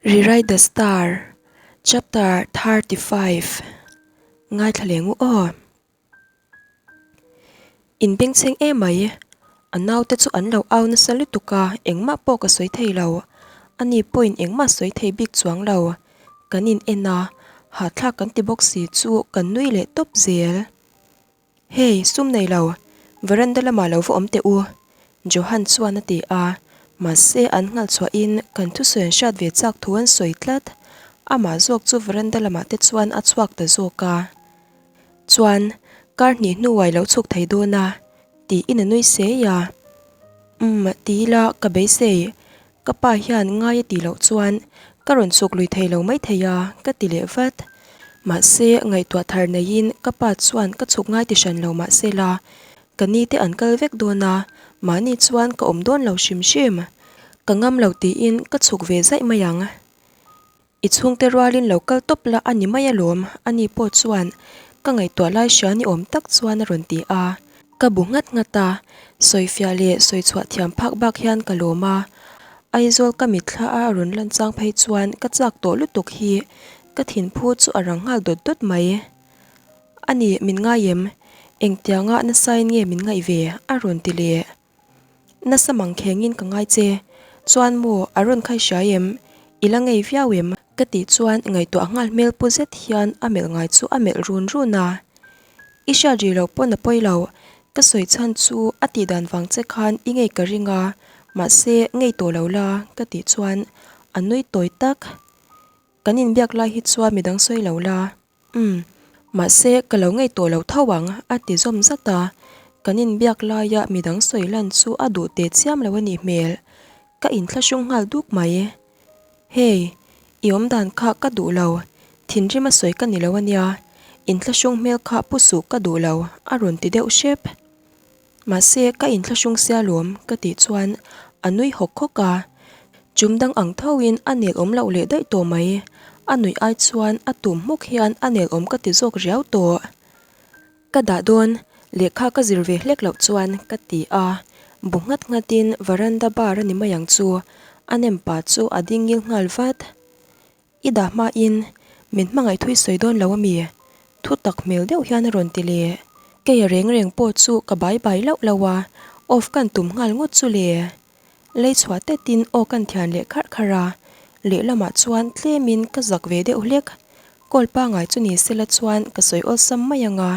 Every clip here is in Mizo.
Rewrite the Star, Chapter 35 Ngaithla leh ngu aw. In bengchheng emai, a naute chu an lo au nasa lutuk a, engmah pawh ka sawi thei lo. Ani pawhin engmah sawi thei bik chuang lo. Kan in en a, hahthlak kan ti bawk si chu kan nui leh tawp zel. Hey, sum nei lo, veranda lamah lo va awm teh u, Johan chuan a ti a, mahse an nghal chhuahin kan thusawi an hriat ve chak thu an sawi tlat. Amah zawk chu veranda lamah te chuan a chhuak ta zawk a. Chuan, kar hnih hnuai lo chhuk thei dawn a, tiin a nui sei a. Umm, ti ila ka beisei, Ka pa hian ngai a tih loh chuan ka rawn chhuk lui thei lo mai thei a, ka ti leh vat. Mahse, ngaihtuah thar neiin ka pa chuan ka chhuk ngai ti hran lo mahse la, ka ni te an kal vek dawn a, mahni chuan ka awm dawn lo hrim hrim. Ka ngam lo tiin ka chhuk ve zaih mai ang. I chhungte rualin lo kal tawp la a ni mai alawm, ani pawh chuan ka ngaihtuah lai hria ni awm tak chuan a rawn ti a. Ka bu nghat nghat a, sawifiah leh sawichhuah thiam phak bak hian ka lawm a. Aizawl ka mitthla a rawn lan chang phei chuan ka chak tawh lutuk hi ka thinphu chu a rang nghal dawt dawt mai. Ani, min ngai em? Engtianga nasain nge min ngaih ve? a rawn ti leh. Nasa mang khengin ka ngai che. Chuan maw a rawn khai hria em? I la ngei viau em? Ka tih chuan ngaihtuah nghal hmel pu zet hian a melh ngai chu a melh run run a. I hriat rih loh pawn a pawi lo. Ka sawi chhan chu a tih dan vang che khan i ngei ka ring a, mahse ngei tawh lo la ka tih chuan a nui tawi tak. Kan inbiak lai hi chuan midang sawi lo la. Umm, mahse ka lo ngei tawh lo tho ang, a ti zawm zat a. Kan inbiak laia midang sawi lan chu a duh teh chiam lo a nih hmel. Ka inthlahrung nghal duk mai. Hey, i awm dan kha ka duh lo, thinrim a sawi ka ni lo a nia, inthlahrung hmel kha pu suh ka duh lo, a rawn ti deuh hrep. Mahse ka inthlahrung sia lawm ka tih chuan a nui hawk hawk a, chum dang ang thoin a nel awm loh leh daih tawh mai, a nuih ai chuan a tum hmuk hian a nel awm ka ti zawk riau tawh. Ka dah dawn, lehkha ka zir ve hlek loh chuan ka ti a, bu nghat nghatin varanda bar a ni mai ang chu, a nem pa chu a ding ngil nghal vat. I dah hmain min hmangaih thui sawi dawn lo a mi? Thu tak hmel deuh hian a rawn ti leh. Kei a reng reng pawh chu ka bai bai lauh lauh a, off kan tum nghal ngawt chu le. Lei chhuah tetin aw kan thian leh kharh kharh a, lehlamah chuan tlemin ka zak ve deuh hlek. Call pangai chu ni sela chuan ka sawi awlsam mai ang a,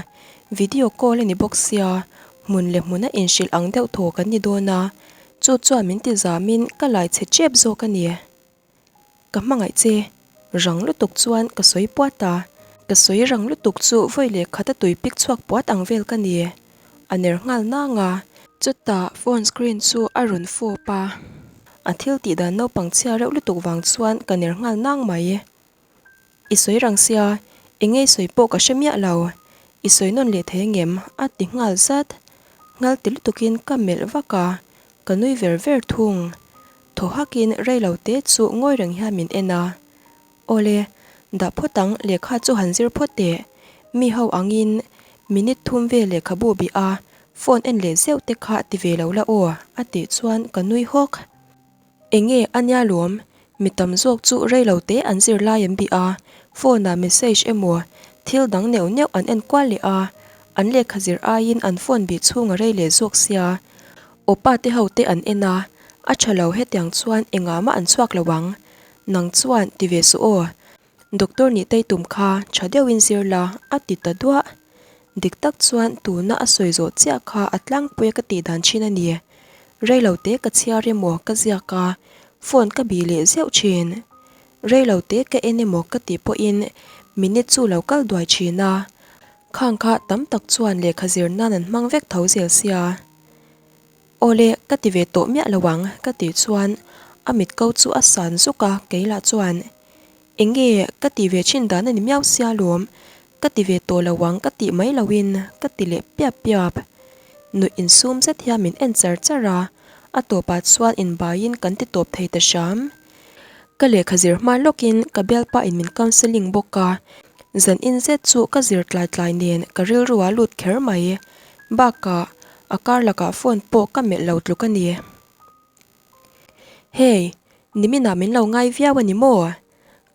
video call a ni bawk sia, hmun leh hmuna inhrilh ang deuh thaw kan ni dawn a, chu chuan min ti zamin ka lai chhe tep zawk a ni. Ka hmangaih che, rang lutuk chuan ka sawi puat a. Ka sawi rang lutuk chu vawi leh khat a tui pik chhuak puat ang vel ka ni. A ner nghal nang a. Chutah phone screen chu a rawn fawp a. A thil tih dan naupang chhia reuh lutuk vang chuan ka ner nghal nang mai. I sawi rang sia, eng nge i sawi pawh ka hre miah lo. I sawi nawn leh thei angem? a ti nghal zat. Nghal ti lutukin ka melh vak a, ka nui ver ver thung. Thaw hakin rei lo te chu ngawi reng hian min en a. Awle, dah phawt ang lehkha chu han zir phawt teh. Mi ho angin minute thum vel lehkhabu bih a, phone en leh zeuh te kha ti ve lo la aw, a tih chuan ka nui hawk. Enge a nia lawm, mi tam zawk chu rei lo te an zir lai an bih a, phone ah message emaw thil dang neuh neuh an en kual leh a, an lehkha zir aiin an phone bih chhung a rei leh zawk sia. Awpa te ho te an en a, a tha lo hetiang chuan engah mah an chhuak lo ang. Nang chuan ti ve suh aw. Doctor nih tei tum kha tha deuhin zir la a ti ta duah. Dik tak chuan tuna a sawi zawh chiah kha a tlangpui a ka tih dan thin a ni. Reilo te ka chhiar emaw ka ziak a, phone ka bih leh zeuh thin. Reilo te ka en emaw ka tih pawhin minute chu lo kal duai thin a. Khang kha tam tak chuan lehkha zir nan an hmang vek tho zel sia. Awle, ka ti ve tawh miah lo ang ka tih chuan a mit ko chu a san zuk a, kei lah chuan Eng nge ka tih ve thin dan a ni miau sia lawm, ka ti ve tawh lo ang ka tih mai loin ka ti leh piap piap. Nuih insum zet hian min en char char a, a tawpah chuan inbaiin kan ti tawp thei ta hram. Ka lehkha zir hma lawkin ka bialpa in min counselling bawk a, zan in zet chu ka zir tlai tlai nen ka rilru a lut kher mai. Bakah a kar lakah phone pawh ka melh lo tluk a ni. Hey, niminah min lo ngai viau a ni maw?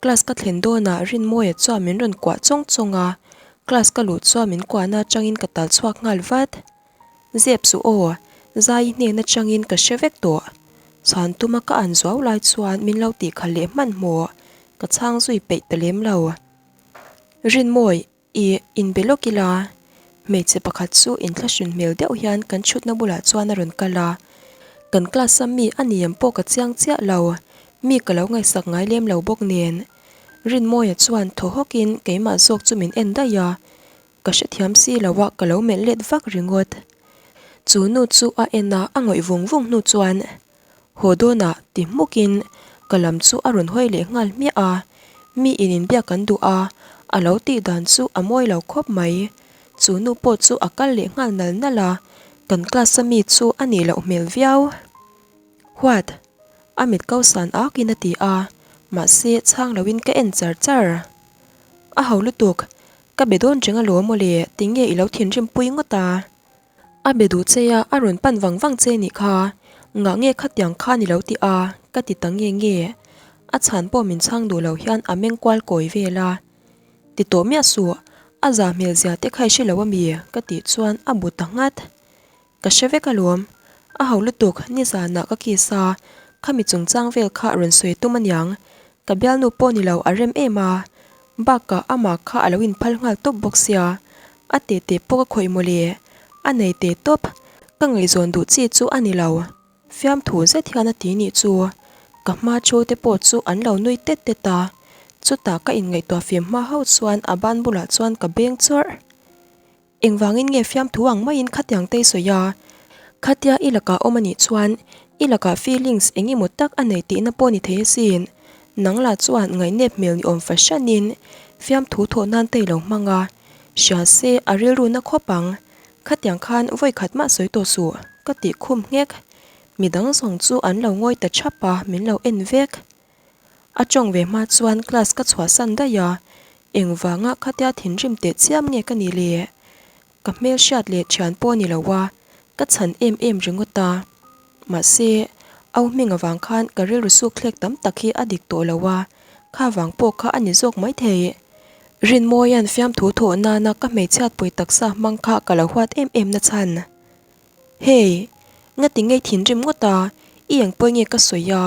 Class ka thlen dawnah Rinmawia chuan min rawn kuah chawng chawng a, class ka luh chuan min kuahna atangin ka tal chhuak nghal vat. Zep suh aw, Zai hnen atangin ka hre vek tawh. Chhan tuma ka an zuau lai chuan min lo tih khalh leh hmanhmawh, ka chhang zui peih ta lem lo. Rinmawi, I inbe lawk ila, hmeichhe pakhat chu inthlahrun hmel deuh hian kan chhutna bulah chuan a rawn kal a. Kan class a mi a ni em pawh ka chiang chiah lo, mi ka lo ngaihsak ngai lem lo bawk nen. Rinmawia chuan thaw hawkin keimah zawk chu min en daih a, ka hrethiam si lo a ka lo melh let vak ringawt. Chu nu chu a en a, a ngawih vung vung hnu chuan Haw dawnah ti hmukin ka lam chu a rawn hawi leh nghal hmiah a, mi in inbiak an duh a, a lo tih dan chu a mawi lo khawp mai. Chu nu pawh chu a kal leh nghal nal nal a, kan class a mi chu a nih loh hmel viau. What? A mit ko san akin a ti a, mahse chhang loin ka en char char. A ho lutuk, ka be dawn reng alawm mawle, tinge i lo thinrim pui ngawt a? A be duh che a, a rawn pan vang vang che nih kha. Ngah nge khatiang kha ni lo tih a, ka ti ta nge nge. A chhan pawh min chhang duh lo hian a meng kual kawi vel a. Ti tawh miah suh, a za hmel zia te kha i hre lo a mi? ka tih chuan a bu ta nghat. Ka hre vek alawm. A ho lutuk, nizanah ka kiss a, khami chungchang vel kha rawn sawi tum aniang. Ka bialnu pawh ni lo a rem em a, bakah amah kha a lo inphal nghal tawp bawk sia, a teh teh pawh ka khawih mawle, a nei teh tawp, ka ngaihzawn duh chi chu a ni lo. Fiamthu zet hian a ti nih chu, ka hma thu te pawh chu an lo nui tet tet a, chutah ka inngaihtuah fim hma ho chuan a ban bulah chuan ka beng chawrh. Engvangin nge fiamthu ang maiin khatiang te i sawi a? Khatia i lakah awm a nih chuan i lakah feelings eng emaw tak a nei tihna pawh ni thei asin. Nang lah chuan ngaihnep hmel ni awm fahranin fiamthu thawh nan te i lo hmang a. Hria se a rilru na khawp ang. Khatiang khan vawi khat mah sawi tawh suh, ka tih khum nghek. Midang zawng chu an lo ngawi ta thap a, min lo en vek. A tawng ve hma chuan class ka chhuahsan daih a, engvanga khatia thinrim teh chiam nge ka nih le? Ka hmel hriat leh thian pawh a ni lo a, ka chhan em em ringawt a. Mahse, au hming avang khan ka rilru suk thlek tam tak hi a dik tawh lo a, kha vang pawh kha a ni zawk maithei. Rinmawia'n fiamthu thawh nana ka hmeichhiatpui taksa hmang kha ka lo huat em em na chhan. Hey! Ngati ngei thinrim ngawt a, i engpawi nge ka sawi a?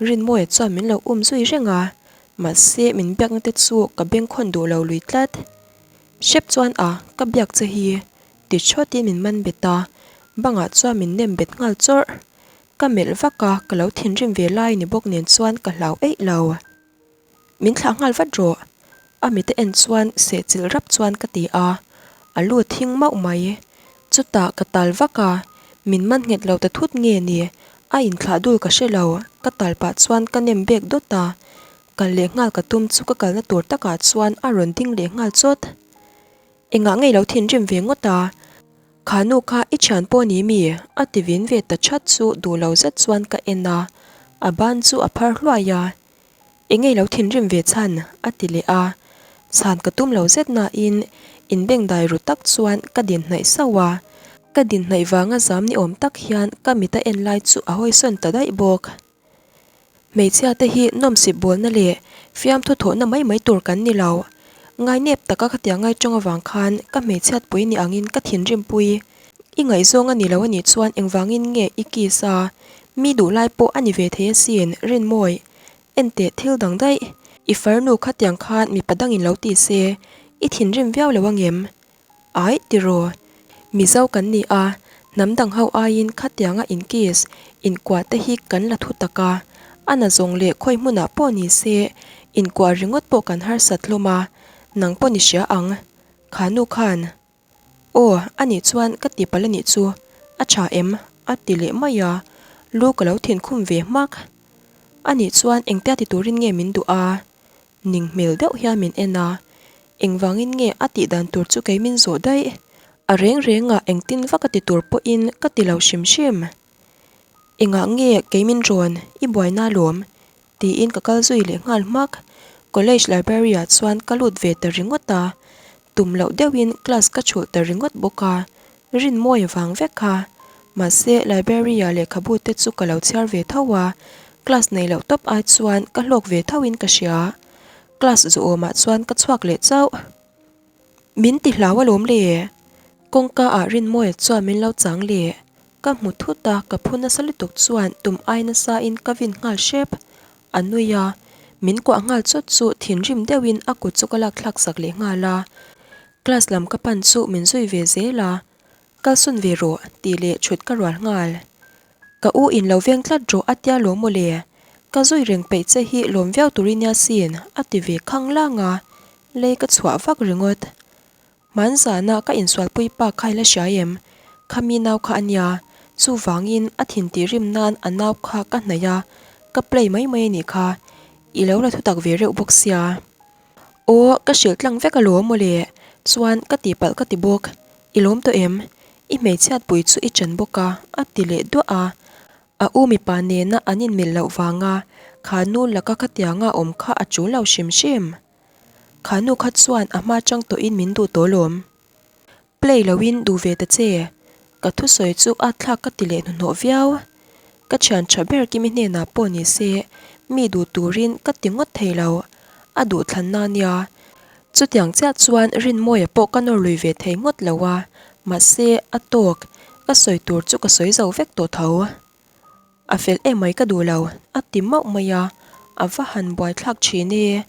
Rinmawia chuan min lo um zui reng a, mahse min biakna te chu ka bengkhawn duh lo lui tlat. Hrep chuan a, ka biak che hi, ti thawtin min man bet a, bangah chuan min nem bet nghal chawrh. Ka melh vak a, ka lo thinrim ve lai ni bawk nen chuan ka hlau eih lo. Min thlah nghal vat rawh. A mite en chuan sehchilh rap chuan ka ti a, a lu thing mauh mai. Chutah ka tal vak a, min man nghet lo ta thut nge ni, a inthlah dul ka hre lo, ka tal pah chuan ka nem bek dawt a, kal leh nghal ka tum chu ka kalna tur takah chuan a rawn ding leh nghal chawt. Engah ngei lo thinrim ve ngawt a, kha nu kha i thian pawh ni mi? a ti vin ve ta chat chu duh lo zet chuan ka en a, a ban chu a phar hluai a. Engei lo thinrim ve chhan? a ti leh a. Chhan ka tum lo zet nain inbengdai ru tak chuan ka din hnaih sauh a. Ka din hnaih vanga zam ni awm tak hian ka mit a en lai chu a hawisawn ta daih bawk. Hmeichhia te hi nawmsip bawlna leh fiamthu thawhna mai mai tur kan ni lo. Ngainep taka khatiang ngaitawng avang khan ka hmeichhiatpui ni angin ka thinrimpui. I ngaihzawng a ni lo a nih chuan engvangin nge i kiss a? Mi duh lai pawh a ni ve thei asin, Rinmawi. Enteh thil dang daih. I farnu khatiang khan mipa dangin lo ti se, i thinrim viau lo angem? Aih tiraw. Mizo kan ni a, hnam dang ho aiin khatianga in kiss, inkuah te hi kan la thu tak a. A na zawng leh khawi hmunah pawh ni se, inkuah ringawt pawh kan harsat hlawm a, nang pawh ni hria ang. Kha nu khan. Aw, a nih chuan ka ti palh a nih chu, a tha em? a ti leh mai a, lu ka lo thinkhum ve hmak. A nih chuan engtia ti turin nge min duh a? Ning hmel deuh hian min en a, engvangin nge a tih dan tur chu kei min zawh daih? A reng rengah engtin vak a ti tur pawhin ka ti lo hrim hrim. Engah nge kei min rawn i buaina alawm? Tiin ka kal zui leh nghal hmak. College library ah chuan ka lut ve ta ringawt a, tum loh deuhin class ka chhulh ta ringawt bawk a, Rinmawi vang vek kha. Mahse library ah lehkhabu te chu ka lo chhiar ve tho a, class nei loh tawp ai chuan ka hlawk ve tho in ka hria. Class zawhawmah chuan ka chhuak leh chauh. Min ti hlau alawm le. Kawngka ah Rinmawia chuan min lo chang leh. Ka hmu thut a, ka phu nasa lutuk chuan tum ai nasa in ka vin nghal hrep. A nui a, min kuah nghal chawt chu thinrim deuhin a kut chu ka lak thlak sak leh nghal a. Class lam ka pan chu min zui ve zel a, Kalsawn ve rawh tih leh thut ka rual nghal. Ka u in lo veng tlat rawh a tia lawm maw le, ka zui reng peih che hi lawm viau tur i nia sin a ti ve khang lang a, lei ka chhuah vak ringawt. Hmanzana ka insualpui pa kha i la hria em? Khami nau kha a nia, chuvangin a thin tih rim nan a nau kha ka hnaih a, ka play mai mai a nih kha, i lo la thutak ve reuh bawk sia. Aw, ka hrilh tlang vek alawm maw le, chuan ka tihpalh ka ti bawk, i lawm tawh em? I hmeichhiat pui chu i chen bawk a, a ti leh duah a. A u mipa nena an inmilh loh vanga kha nu laka khatianga awm kha a tul lo hrim hrim. Kha nu kha chuan a hma chang tawhin min duh tawh lawm. Play loin duh ve ta che. Ka thusawi chu a thlak ka ti leh hnuhnawh viau. Ka thian tha ber Kimi hnenah pawh ni se mi duh turin ka ti ngawt thei lo. A duh thlanna nia. Chutiang chiah chuan Rinmawia pawh ka nawr lui ve thei ngawt lo a, mahse a tawk, ka sawi tur chu ka sawi zo vek tawh tho. A fel em mai ka duh lo, a ti mauh mai a, a va han buaithlak thin e.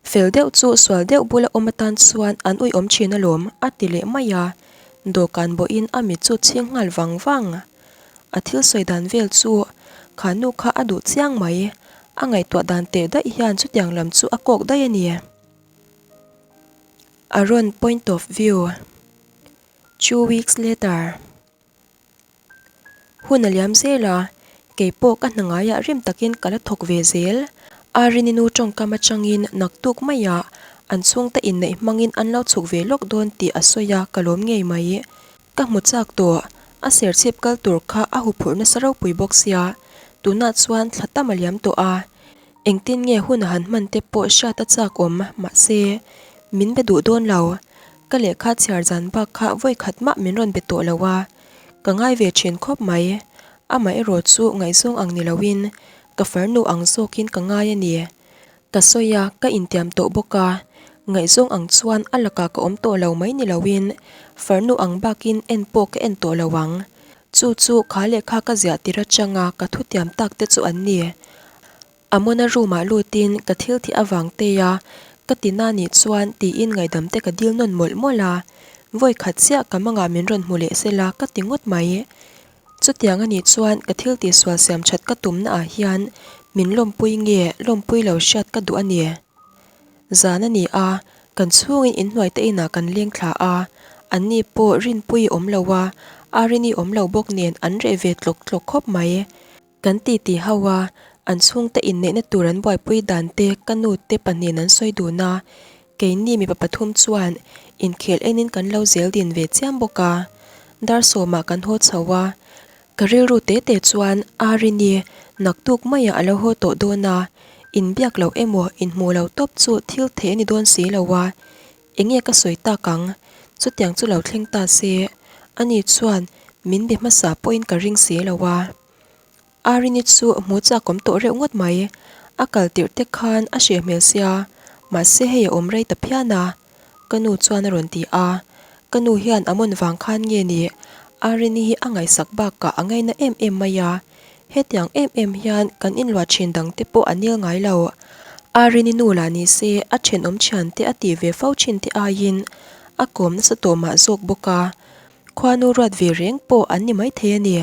Fel deuh chu sual deuh bula awm atan chuan an uiawm thin alawm, a ti leh mai a, dawhkan bawhin a mit chu chhing nghal vang vang. A thil sawi dan vel chu kha nu kha a duh chiang mai, a ngaihtuah dan teh daih hian chutiang lam chu a kawk daih a ni. Aaron point of view. Two weeks later. Hun a liam zel a, kei pawh ka hna ngaiah rim takin ka la thawk ve zel. Arini nu tawngkam atangin naktuk maiah an chhungte inneih hmangin an lo chhuk ve lawk dawn tih a sawi a, ka lawm ngei mai. Ka hmu chak tawh, a serchhip kal tur kha a huphurh nasa ropui bawk sia, tunah chuan thla tam a liam tawh a, engtin nge hun a han hman te pawh hriat a chak awm, mahse, min be duh dawn lo. Ka lehkha chhiar zan bak kha vawi khat mah min rawn be tawh lo a, ka ngai ve thin khawp mai. Amaherawh chu ngaihzawng ang ni loin ka farnu ang zawkin ka ngai a ni. Ka sawi a, ka intiam tawh bawk a, ngaihzawng ang chuan a lakah ka awm tawh lo mai ni loin farnu ang bakin en pawh ka en tawh lo ang. Chu chu kha lehkha ka ziah tir atanga ka thutiam tak te chu an ni. Amona room ah lutin ka thil thih avang te a ka ti na nih chuan tiin ngaihdam te ka dil nawn mawlh mawlh a, vawi khat chiah ka mangah min rawn hmu leh sela ka ti ngawt mai. Chutiang a nih chuan ka thil tihsual siam that ka tumna ah hian min lawmpui nge lawmpui lo hriat ka duh a ni. Zan a ni a, kan chhungin inhnuai te inah kan leng thla a, anni pawh Rinpuii awm lo a, Arini awm lo bawk nen an reh ve tlawk tlawk khawp mai. Kan titi ho a, an chhungte inneihna tur an buaipui dan te ka nu te pahnihin an sawi dun a, keini mipa pathum chuan inkhel enin kan lo zel din ve chiam bawk a. Dar sawmah kan haw chho a, ka rilru te te chuan Arini naktuk maiah a lo haw tawh dawn a, inbiak loh emaw inhmuh lo tawp chu thil theih a ni dawn si lo a, Enge ka sawi tak ang? Chutiang chu lo thleng ta se, ani chuan min be hmasa pawhin ka ring si lo a. Arini chu hmu chak awm tawh reuh ngawt mai. A kal tirh te khan a hreh hmel sia, mahse hei a awm rei ta phian a, ka nu chuan a rawn ti a. Ka nu hian a mawn vang khan nge ni Arini hi a ngaihsak bakah a ngaina em em mai a. Hetiang em em hian kan inluah thin dang te pawh a nil ngai lo. Arini nu lah ni se a thenawm thian te a tih ve fo thin te aiin a kawm nasa tawh mah zawk bawk a, khuanu ruat ve reng pawh an ni maithei a ni.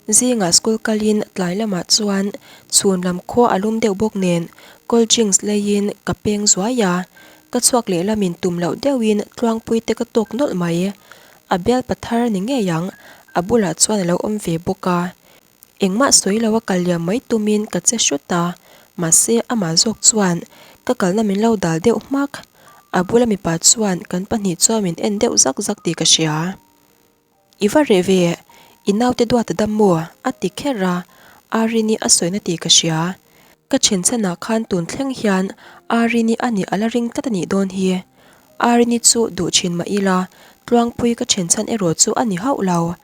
Zingah school kalin tlai lamah chuan chhun lam khua a lum deuh bawk nen cold drinks leiin ka peng zuai a, ka chhuak lehlamin tum loh deuhin tluangpui te ka tawk nawlh mai. A bial pathar ni ngei ang, a bulah chuan a lo awm ve bawk a. Engmah sawi lo a kal liam mai tumin ka che hrut a, mahse amah zawk chuan ka kalna min lo dal deuh hmak. A bula mipa chuan kan pahnih chuan min en deuh zak zak tih ka hria. I va reh ve, i naute duat a dam maw? a ti kher a, Arini a sawina tih ka hria. Ka thianchhanah khan tun thleng hian Arini a nih a la ring tlat a nih dawn hi. Arini chu duh thin mah ila, Tluangpui ka thianchhan erawh chu a ni hauh lo.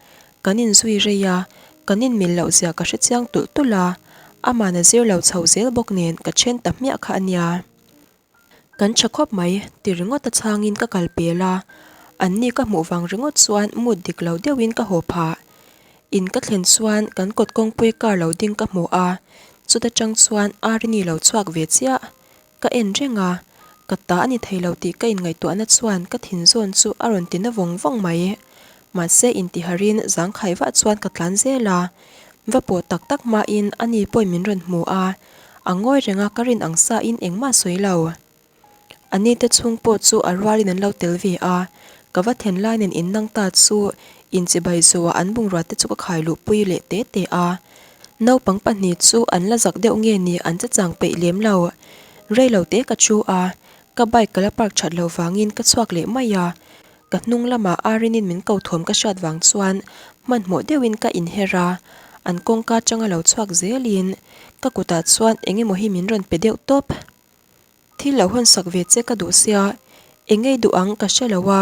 Kan inzui rei a, kan inmil loh zia ka hre chiang tulh tulh a, aman a zir lo chho zel bawk nen ka then ta hmiah kha a nia. Kan tha khawp mai, ti ringawt a chhangin ka kal pel a, anni ka hmuh vang ringawt chuan mood dik lo deuhin ka haw phah. In ka thlen chuan kan kawt kawngpui car lo ding ka hmu a, chuta tang chuan Arini lo chhuak ve chiah. Ka en reng a, ka ta a ni thei lo tih ka inngaihtuahna chuan ka thin zawn chu a rawn ti na vawng vawng mai. Mahse intiharin zangkhai vah chuan ka tlan zel a, va pawh tak tak hmain ani pawhin min rawn hmu a, a ngawi reng a ka rin ang sain engmah sawi lo. Ani te chhung pawh chu a rualin an lo tel ve a, ka va then lai nen innang ta chu inchibai zawhah an bungrua te chu ka khai luhpui leh te te a. Naupang pahnih chu an la zak deuh nge ni an che chang peih lem lo. Rei lo te ka thu a, ka bike ka la park that lo vangin ka chhuak leh mai a. Ka hnung lamah Arinin min ko thuam ka hriat vang chuan hmanhmawh deuhin ka inher a, an kawngka atanga lo chhuak zelin ka kutah chuan eng emaw hi min rawn pe deuh tawp. Thil lo hawn sak ve che ka duh sia, eng ngei duh ang ka hre lo a,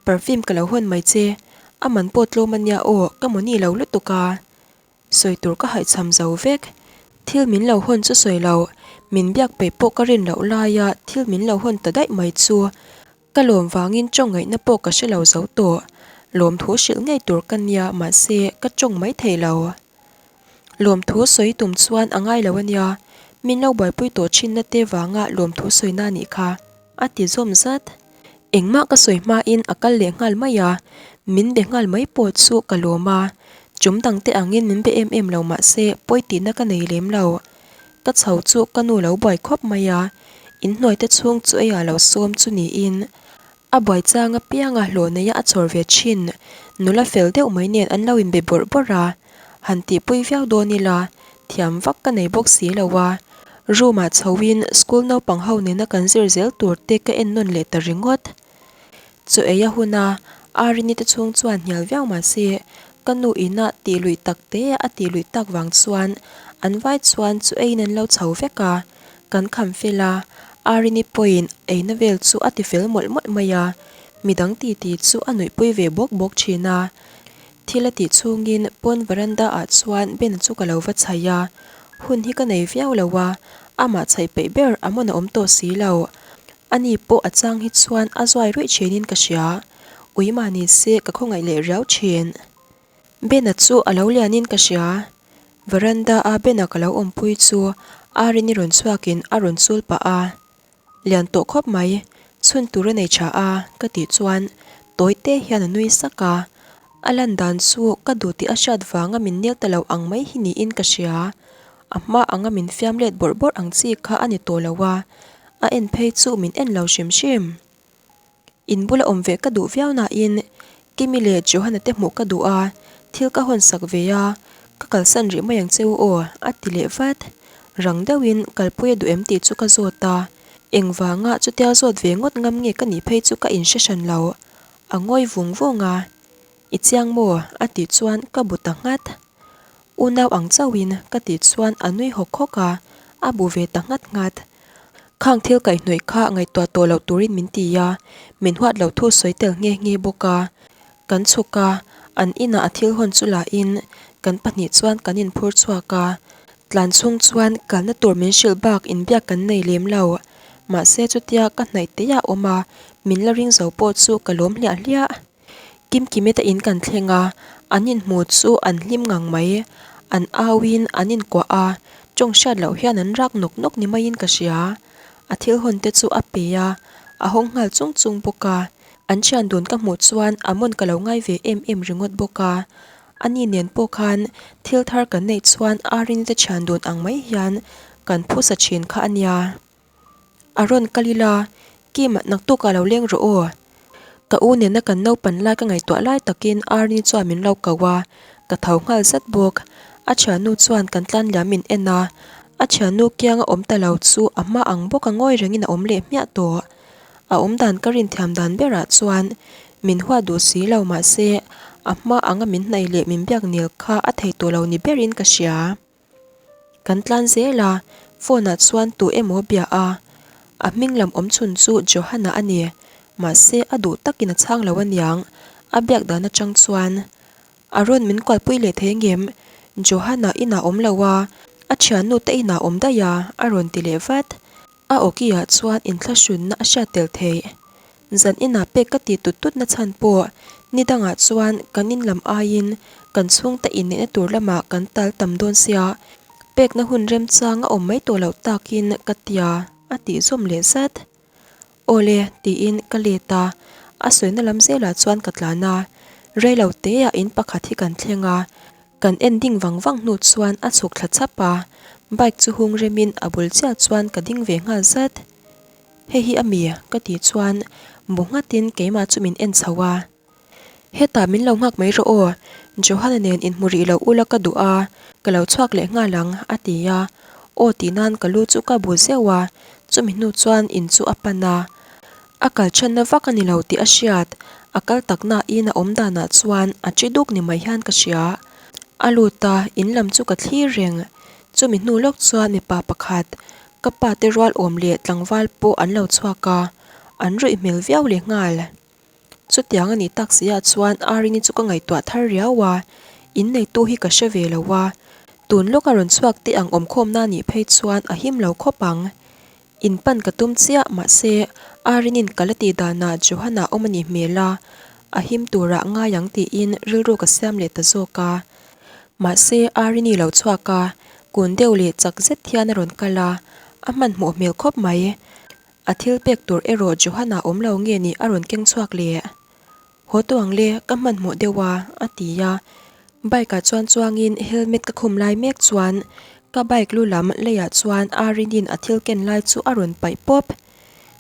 perfume ka lo hawn mai che, a man pawh tlawm a nia aw, ka mawni lo lutuk a. Sawi tur ka haihchham zo vek. Thil min lo hawn chu sawi lo, min biak peih pawh ka rin loh laia thil min lo hawn ta daih mai chu ka lawm vangin tawng ngaihna pawh ka hre lo zo tawh. Lawmthu hrilh ngei tur ka nia mahse ka tawng mai thei lo. Lawmthu sawi tum chuan a ngai lo a nia, min lo buaipui tawh thinna te vanga lawmthu sawina a nih kha, a ti zawm zat. Engmah ka sawi hmain a kal leh nghal mai a, min be nghal mai pawh chu ka lawm a, chum dangte angin min be em em lo mahse pawi tihna ka nei lem lo. Ka chho chu ka nu lo buai khawp mai a, inhnuaite chhung chu eiah lo sawm chu niin A buai chang apianga hlawh neia a chhawr ve thin. Nula fel deuh mai nen an lo inbe bawrh bawrh a, han tihpui viau dawn ila, thiam vak ka nei bawk si lo a. Room ah chhoin school naupang ho nena kan zir zel tur te ka en nawn leh ta ringawt. Chaw ei a hun a, Arini te chhung chuan hnial viau mah se, ka nu ina tih luih tak te a tih luih tak vang chuan an vai chuan chaw eiin an lo chho vek a. Kan kham fel a, Arini pawhin eina vel chu a ti fel mawlh mawlh mai a, midang titi chu a nuihpui ve bawk bawk thin a. Thil a tih chhungin pawn veranda ah chuan Ben chu ka lo va chhaih a, hun hi ka nei viau lo a, amah chhaih peih ber a mawn a awm tawh si lo. Ani pawh a chang hi chuan a zuai ruih thinin ka hria, ui mah ni se ka khawngaih leh riau thin. Bena chu a lo lianin ka hria. Veranda a Bena ka lo awmpui chu Arini rawn chhuakin a rawn chul pah a. Lian tawh khawp mai, chhun tur a nei tha a ka tih chuan tawi te hian a nui sak a. A lan dan chu ka duh tih a hriat vanga min nel ta lo ang mai hi niin ka hria. A hma anga min fiam let bawrh bawrh ang chi kha a ni tawh lo a, a en phei chu min en lo hrim hrim. In bula awm ve ka duh viau nain Kimi leh Johana te hmuh ka duh a, thil ka hawn sak ve a, ka kalsan rih mai ang che u aw a ti leh vat. Rang deuhin kalpui a duh em tih chu ka zawt a, engvanga chutia zawt ve ngawt ngam nge ka nih phei chu ka inhre hran lo. A ngawi vung vung a, I chiang maw? a tih chuan ka bu ta nghat. Unau ang chauhin ka tih chuan a nui hawk hawk a, a bu ve ta nghat nghat. Khang thil kaihhnawih kha ngaihtuah tawh loh turin min ti a, min huat loh thu sawi tel nghe nghe bawk a. Kan chhuk a, an inah a thil hawn chu lahin kan pahnih chuan kan inphur chhuak a. Tlan chhung chuan kalna tur min hrilh bak inbiak kan nei lem lo. Mahse chutia ka hnaih te a awm a, min la ring zo pawh chu ka lawm hliah hliah. Kimkimite in kan thleng a, an inhmu chu an hlim ngang mai. An auin an inkuah a, tawng hriat loh hian an rak nawk nawk ni maiin ka hria. A thil hawn te chu a pe a, a hawng nghal chung chung bawk a. An thian dun ka hmuh chuan a mawn ka lo ngai ve em em ringawt bawk a. Ani nen pawh khan thil thar kan neih chuan Arini te thian dun ang mai hian kan phusa thin kha a nia. A rawn kal ila, Kim, naktukah lo leng rawh aw. Ka u nena kan naupan lai ka ngaihtuah lai takin Arnie chuan min lo ko a, ka tho nghal zat bawk. A thiannu chuan kan tlan liam min en a, a thiannu kianga awm ta lo chu a hma ang bawka ngawi rengin a awm leh hmiah tawh. A awm dan ka rinthiam dan berah chuan min huat duh si lo mahse a hma anga min hnaih leh min biak nel kha a thei tawh lo ni berin ka hria. Kan tlan zel a, phone ah chuan tu emaw bia a, a hming lam awm chhun chu Johanna a ni, mahse a duh takin a chhang lo aniang, a biak dan atang chuan a rawn min kualpui leh thei angem, Johanna inah awm lo a, a thiannu te inah awm daih a, a rawn ti leh vat. A awki ah chuan inthlahrunna a hriat tel theih. Zan inah pek ka ti tut tut na chhan pawh ni dangah chuan kan in lam aiin kan chhungte inneihna tur lamah kan tal tam dawn sia, pekna hun remchang a awm mai tawh loh takin ka tia a tih zawm leh zat. Awle tiin ka let a, a sawina lam zelah chuan ka tlan a, reilo teah in pakhat hi kan thleng a, kan en ding vang vang hnu chuan a chhuk thla chhap a, bike chu hung remin a bul chiah chuan ka ding ve nghal zat. Hei hi a mi? ka tih chuan bu nghatin keimah chu min en chho a. Hetah min lo nghak mai rawh aw, Johanna nen inhmu rih loh ula ka duh a, ka lo chhuak leh nghal ang, a ti a. Aw tih nan ka lu chu ka bu zeuh a, chumi hnu chuan in chu a pan a. A kal chhanna vak a ni lo tih a hriat, a kal tak nain a awm danah chuan a chi duk ni mai hian ka hria. A lut a, in lam chu ka thlir reng. Chumi hnu lawk chuan mipa pakhat Ka pa te rual awm leh tlangval pawh an lo chhuak a, an ruih hmel viau leh nghal. Chutiang a nih tak si ah chuan Arini chu ka ngaihtuah thar riau a, inneitu hi ka hre ve lo a, tun lawk a rawn chhuak teh ang awmkhawmna nih phei chuan a him lo khawp ang. In pan ka tum chiah mahse Arini'n ka la tih danah Johanna awm a nih hmel a, a him turah ngai ang tiin rilru ka siam leh ta zawk a. Mahse Arini lo chhuak a, kun deuh leh chak zet hian a rawn kal a, a hmanhmawh hmel khawp mai. A thil pek tur erawh Johanna awm lo nge ni a rawn keng chhuak leh. Haw tawh ang le, ka hmanhmawh deuh a, a ti a. Bike ah chuan chuangin helmet ka khum lai mek chuan ka bike lu lam leiah chuan Arini'n a thil ken lai chu a rawn paih pawp.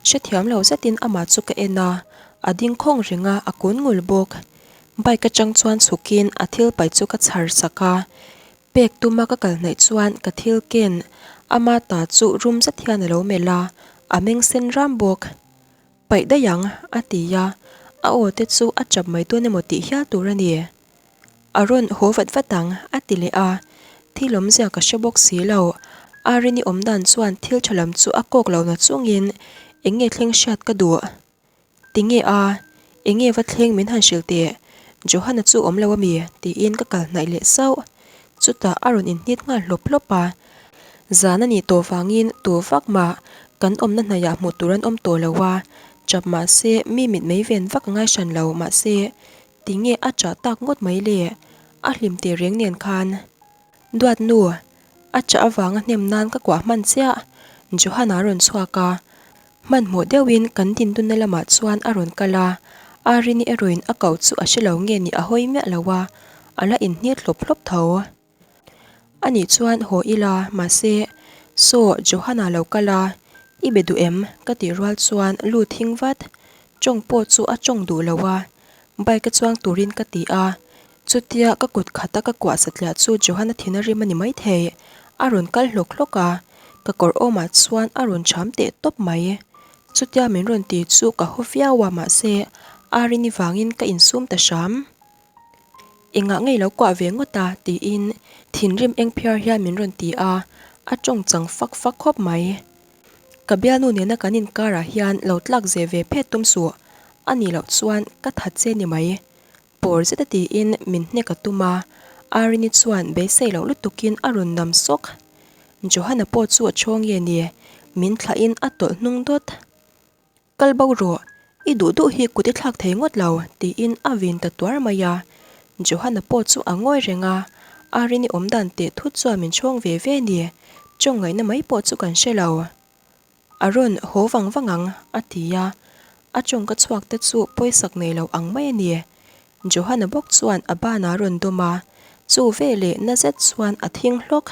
Hrethiam lo zetin amah chu ka en a, a ding khawng reng a, a kun ngul bawk. Bike atang chuan chhukin a thil paih chu ka chhar sak a, pek tuma ka kal hnaih chuan ka thil ken ama ta chu rum zet hian a lo melh a, a meng sen ram bawk. Paih daih ang, a ti a, a aw te chu a chap mai dawn emaw tih hial tur a ni. A rawn haw vat vat ang, a ti leh a, thil awmzia ka hre bawk si lo. Arini awm dan chuan thil tha lam chu a kawk lo na chungin eng nge thleng hriat ka duh. Tinge a? Enge va thleng min han hrilh teh? Johanna chu awm lo ami? tiin ka kal hnaih leh sauh. Chutah a rawn inhnit nghal hlawp hlawp a. Zan a nih tawh vangin tu vak mah kan awmna hnaihah hmuh tur an awm tawh lo a, chap mahse mi mit mei ven vak a ngai hran lo mahse tinge a chah tak ngawt mai le? A hlim teh reng nen khan. Duat nu, a chah avanga hnem nan ka kuah hman chiah. Johanna a rawn chhuak a. Hmanhmawh deuhin kan dindunna lamah chuan a rawn kal a, Arini erawhin a koh chu a hre lo nge ni a hawi miah lo a, a la inhnit hlawp hlawp tho. Anih chuan haw ila, mahse, Saw, Johanna lo kal a, i be duh em? ka tih rual chuan lu thing vat, tawng pawh chu a tawng duh lo a, bike a chuang turin ka ti a, Chutia ka kut khata ka kuah satliah chu Johanna thin a rim a ni maithei. A rawn kal hlawk hlawk a, ka kawr awmah chuan a rawn cham teh tawp mai. Chutia min rawn ti chu ka haw viau a mahse Arini vangin ka insum ta hram. Engah ngei lo kuah ve ngawt a tiin thinrim eng phiar hian min rawn ti a, a tawng chang fak fak khawp mai. Ka bialnu nena kan inkarah hian lo tlak ze ve phet tum suh, a nih loh chuan ka that che ni mai. Pawr zeta tiin min hnek a tum a, Arini chuan beisei loh lutukin a rawn nam sawk. Johanna pawh chu a chhawng nge ni, min thlahin a tawlh hnung dawt. Kal bo rawh, i duh duh hi kut i thlak thei ngawt lo, tiin a vin ta tuar mai a. Johanna pawh chu a ngawi reng a, Arini awm dan teh thut chuan min chhawng ve ve ni, chawngaihna mai pawh chu kan hre lo. A rawn haw vang vang ang, a ti a. A tawngka chhuak te chu pawisak nei lo ang mai a ni. Johanna bawk chuan a banah a rawn dawm a, chu veleh na zet chuan a thing hlawk.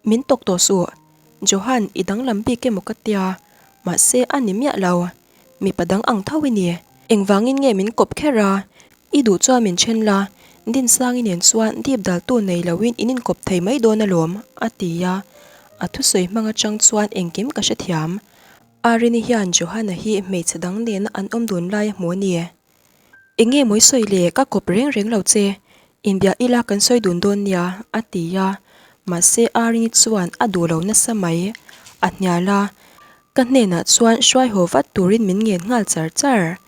Min tawk tawh suh, Johan, i danglam bik emaw ka tia, mahse a ni miah lo. Mipa dang ang tho i ni. Engvangin nge min kawp kher a? I duh chuan min then la, Dinsangi nen chuan dip daltu nei loin in inkawp thei mai dawn alawm, a ti a. A thusawi hmang atang chuan engkim ka hrethiam. Arini hian Johanna hi hmeichhe dang nena an awm dun lai a hmu a ni. Enge mawi sawi le, ka kawp reng reng lo che. Inbia ila kan sawi dun dawn nia, a ti a. Mahse Arini chuan a duh lo nasa mai. A hnial a, Ka hnenah chuan hruai haw vat turin min ngen nghal char char.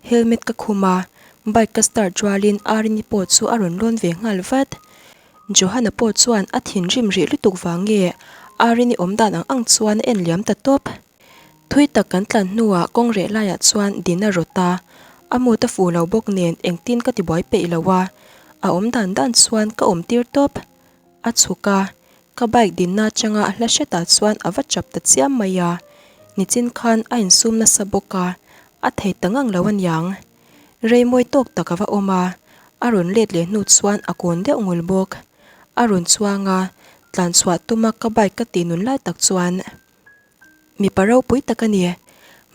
Helmet ka khum a, bike ka start rualin Arini pawh chu a rawn lawn ve nghal vat. Johanna pawh chuan a thinrim rih lutuk vang nge Arini awm dan ang ang chuan a en liam ta tawp. Thui tak kan tlan hnuah kawng reh laiah chuan din a rawt a, a mood a fuh lo bawk nen engtin ka tibuai peih lo a, a awm dan dan chuan ka awm tir tawp. A chhuk a, ka bike dinna atanga a hla hretah chuan a va chap ta chiam mai a, nichin khan a insum nasa bawk a, a thei ta ngang lo aniang. Rei mawi tawk tak a va awm a, a rawn let leh hnu chuan a kawn deuh ngul bawk. A rawn chuang a, tlan chhuah tuma ka bike ka tih nun lai tak chuan mipa ropui tak a ni.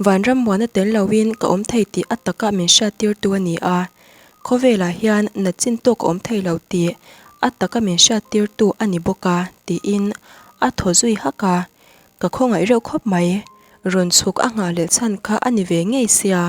Vanram muana tel loin ka awm thei tih a taka min hriattirtu a ni a, khawvelah hian nat chin tawk a awm thei lo tih a taka min hriattirtu a ni bawk a tiin a thaw zui hak a, ka khawngaih reuh khawp mai. Rawn chhuk a nghah leh chhan kha a ni ve ngei sia.